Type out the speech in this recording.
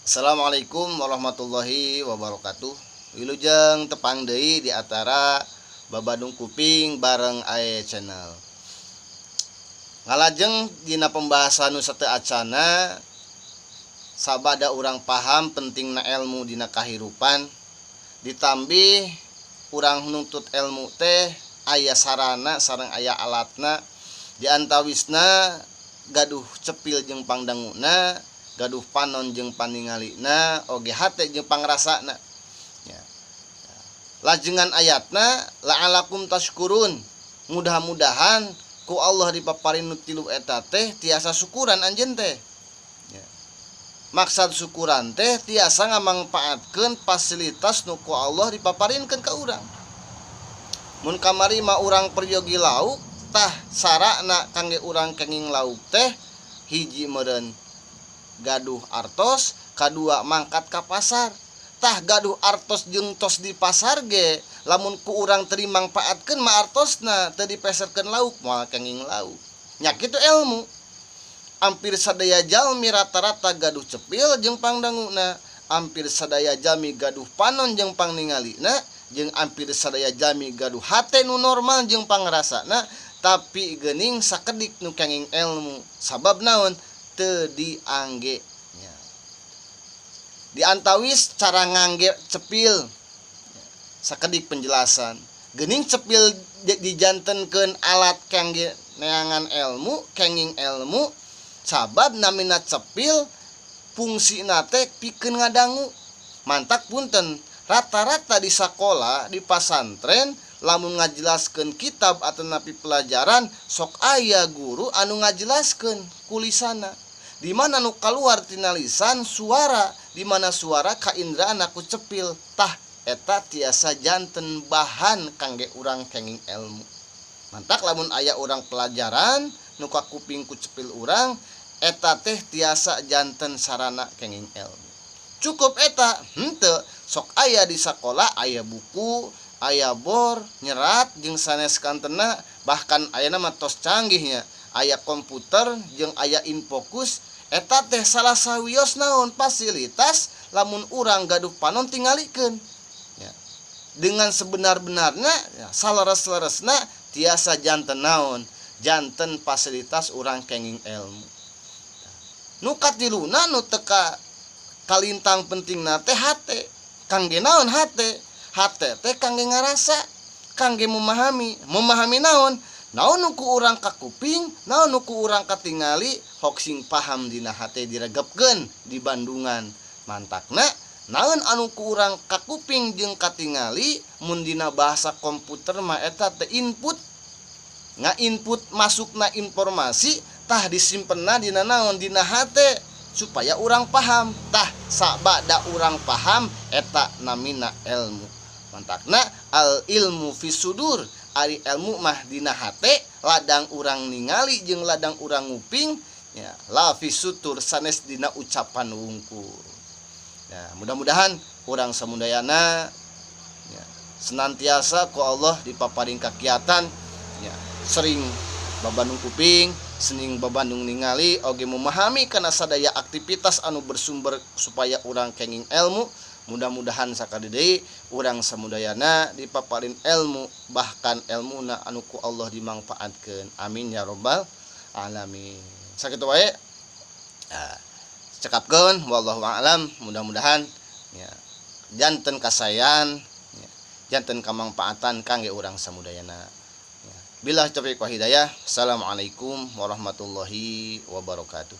Assalamualaikum warahmatullahi wabarakatuh. Wilujeng tepang deui di acara Babandung Kuping bareng Ae Channel. Ngalajeng dina pembahasan nu sateuacanna, sabada urang paham pentingna ilmu dina kahirupan, ditambih urang nuntut ilmu teh aya sarana sareng aya alatna, di antawisna gaduh cepil jeung pangdanguna, gaduh panon jeung paningalina, oge hate jeung pangrasana ya. Lajengan ayatna la'alakum tashkurun, mudah-mudahan ku Allah dipaparin nu tilu eta teh tiasa syukuran anjeun teh ya. Maksad syukuran teh tiasa ngamangpaatkeun fasilitas nu ku Allah dipaparinkeun ka urang. Mun kamari mah urang peryogi lauk, tah sarana kangge urang kenging lauk teh hiji meureun gaduh artos, kadua mangkat ka pasar. Tah gaduh artos jeung tos di pasar ge lamun ku urang teu dimangpaatkeun mah artosna teu dipeserkeun lauk, moal kenging lauk. Nya kitu ilmu. Hampir sadaya jalmi rata-rata gaduh cepil jeung pangdanguna, hampir sadaya jalmi gaduh panon jeung pangningalina, jeung hampir sadaya jalmi gaduh hate nu normal jeung pangrasana, tapi geuning sakedik nu kenging ilmu. Sabab naon? Teu diangge. Ya. Di antawis cara ngangge cepil sakedik penjelasan. Geuning cepil dijantenkeun alat kangge neangan ilmu, kenging ilmu, sabab namina cepil fungsina teh pikeun ngadangu. Mantak punten, rata-rata di sakola, di pasantren lamun ngajelaskeun kitab atau napi pelajaran sok aya guru anu ngajelaskeun kulisana. Di mana nu kaluar tina lisan suara, di mana suara kaindraan ku cepil, tah eta tiasa janten bahan kangge urang kenging ilmu. Mantak lamun aya urang pelajaran nu kakuping ku cepil urang, eta teh tiasa janten sarana kenging ilmu. Cukup eta henteu, sok aya di sakola aya buku, aya bor, nyerat jeung sanes kantena, bahkan ayana mah tos canggihnya, aya komputer jeung aya infokus. Eta teh salah sawios naon fasilitas lamun urang gaduh panon tingalikeun ya. Dengan sebenar-benarna ya, saleres-leresna tiasa janten naon, janten fasilitas urang kenging ilmu. Nu katiluna nu teka kalintang pentingna teh hate. Kangge naon hate? Hate teh kangge ngarasa, kangge memahami. Memahami naon? Naon nu ku urang kakuping, naon nu ku urang katingali, hok sing paham dina hate diregepkeun di Bandungan. Mantakna naon anu ku urang kakuping jeung katingali, mun dina bahasa komputer mah eta teh input, nga-input masukna informasi, tah disimpenna dina naon, dina hate supaya urang paham. Tah sabada urang paham eta namina ilmu. Mantakna al ilmu fi sudur, ari ilmu mah dina hate, ladang urang ningali jeung ladang urang nguping ya, la fi sutur sanes dina ucapan wungkul. Ya, mudah-mudahan urang samudayana ya, senantiasa ku Allah dipaparin kakiatan ya, sering babandung kuping, sering babandung ningali, oge memahami kana sadaya aktivitas anu bersumber supaya urang kenging ilmu. Mudah-mudahan sakali deui urang samudayana dipaparin ilmu, bahkan ilmuna anu ku Allah dimangfaatkeun. Amin ya robbal alamin. Sakitu wae. Nah, cekapkeun wallahu a'lam. Mudah-mudahan ya janten kasayan ya, janten kamangfaatan kangge urang samudayana. Ya. Billahi taufiq wa hidayah. Assalamualaikum warahmatullahi wabarakatuh.